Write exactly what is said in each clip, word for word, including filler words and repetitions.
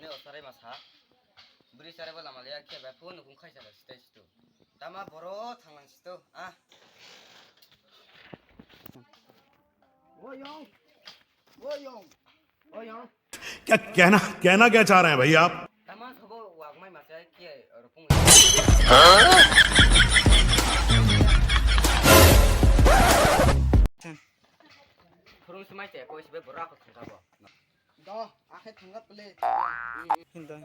Sarai masa. Bwrwi sarai bo lama liya khe bai phone nukung khaisa da sitai situ. Tama boro thanglang situ. Ah. Oyong. Oyong. Oyong. क्या कहना, कहना क्या चाह रहे हैं भैया आप? Tama sobo wak mai masa khe rupung. Khurung smai te koi sibe bora ko thangka bo. Do, akhe thangka pele. Hinda.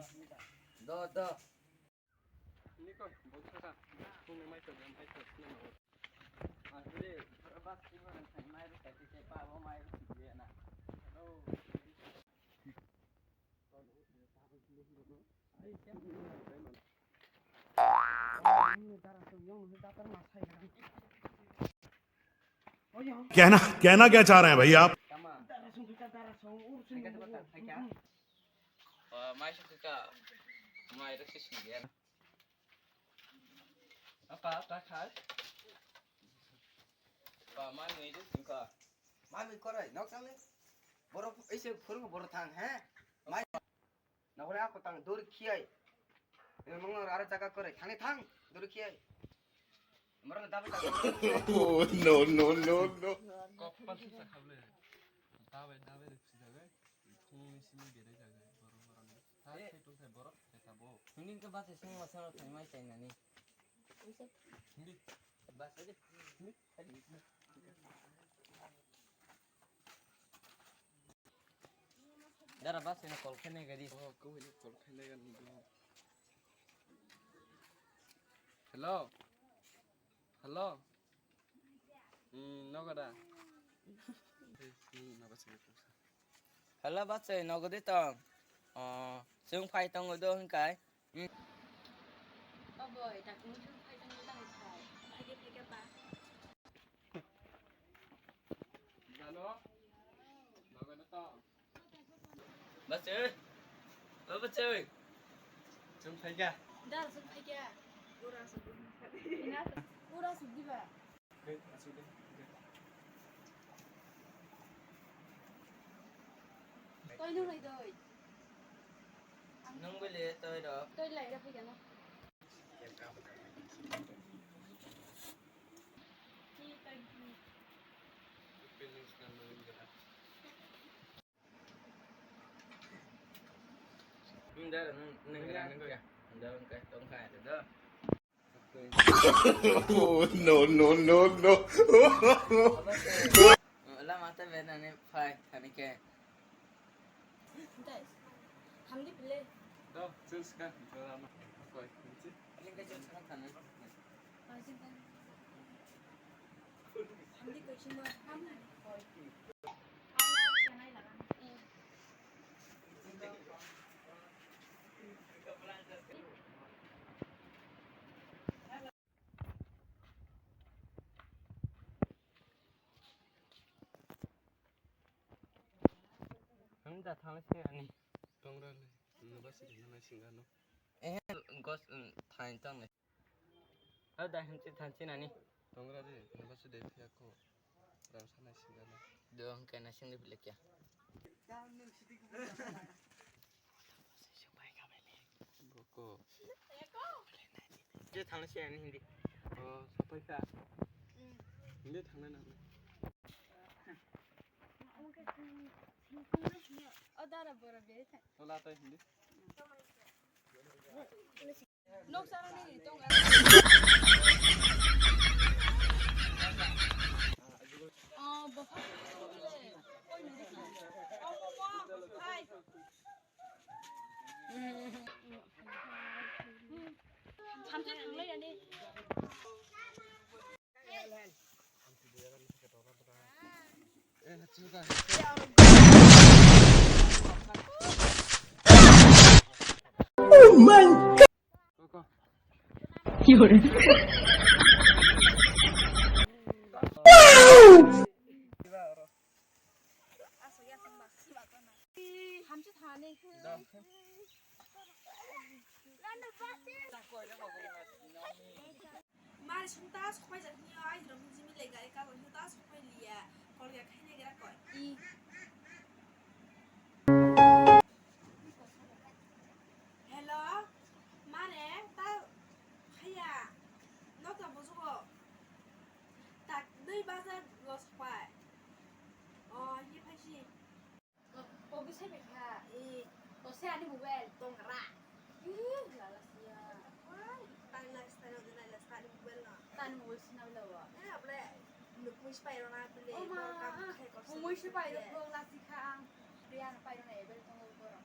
Do, do. Niko, boksa ka. Kung mai to, mai to. Asli, bas kung mai to, mai to, mai to, mai to, na. कहना, कहना क्या चाह रहे हैं भैया आप? Apa, apa kha? Apa, mai ngai duk singka. Mami korai, nok sale. Borok, ese phurung borok thang, he? Mai. Nokole ako tang dur khiyai. Ini mong aro jaga korai, thani thang, dur khiyai. Moro dabe dabe. Oh, no, no, no, no. Kok pan sa khable. Dabe, dabe de si dabe. Phung ni sini bere jaga, borok borok ni. Ta Eh. Sai tong sai borok, sai ta bo. Hindi ke bas sing masa thai mai chai nani. Hindi. Bas aja. Hindi. Dara bas ina call khainai gari. Oh, kau ini call khainai gari. Hello. Hello. Hmm, nogo da. Hmm, nogo sini. Hello, bachai, nogo di tong. Oh, chwng phai tongo do hwnkai. Hmm. Oboi, dakung chwng phai tongo da hwnkai. Phai ge, phai ge ba. Jalo. Nogo di tong. Bachai. O bachai. Chwng phai ga. Dar chwng phai ga. Ura chwng phai ga. Ura chwng di ba. Toi nung lai doi. Nung bele toi rok. Toi lai ra phai gana. Nung da nung nung nung kya? Nung da nung kya? Tong kha da. Oh, no, no, no, no. Lama ta bena ne phai thani ke. Dai. Hamdi pile. Do, chus ka, do lama. Koi, kunci. Ini ke chus ka thani. Hamdi koi chuma. Hamdi. Ang da thang sini ani. Tongra le, nabasi de nana singano. Eh, gos, mm, thain tang le. Ada hemchi thanchi nani. Tongra de, nabasi de pia ko. Rang sana singano. Do hangkai na sing de bilek ya. Boko. Je thang si ani hindi. Oh, sapai ka. Hindi thang na. O dara bora beri thang. Tola tai hindi. Nok sarani tong. Ah, bokha. Koi nang. Hai. Samsung thanglai ani. Oh my God. Mari sung ta sopai jak ni ai jrom jimi le gari ka bo ta sopai liya kol ya khainai gra koi. I. Los pai. Oh, ye pai si. Ko, ko bisai bai kha. Eh. To se ani mobile. Tong ra. Ih, lala sia. Wai, tang na sta no, na sta ani mobile no. Tani mobile sina bela wa. Eh, able, nuk mui spai ro na bele. Oh ma, ko kam khai ko mui spai ro ko la si kha ang. Dia na pai ro na ebel tong ko ro.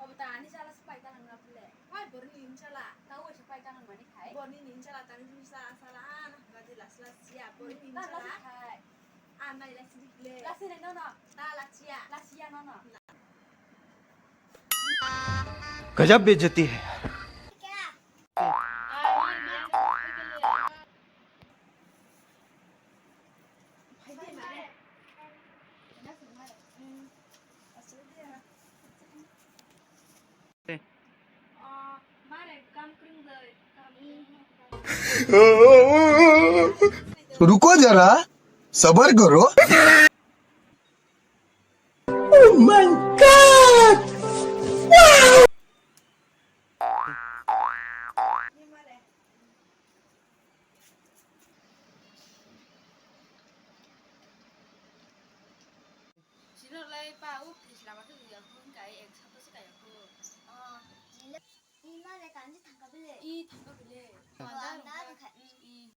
Obo ta ani sala spai ta nang na bele. Wai, borni ni sala. Ta wai spai ta nang mani khai. Borni ni sala, ta ni sala, sala, ah, na, na di las las sia, borni ni sala. Khai. Ah, nai, lasi di le. Lasi nai, no, no. Ta, lasia. Lasia, no, no. गजब बेइज्जती है यार। रुको जरा, सबर करो। Oh my God! Sino lai pa u kris lama khe ya khun kai ek sapta se kai khun. Ah, nile, ima le kanji thangka bile. I thangka bile. Oh, anda anda rung kha. Kha, mm. I.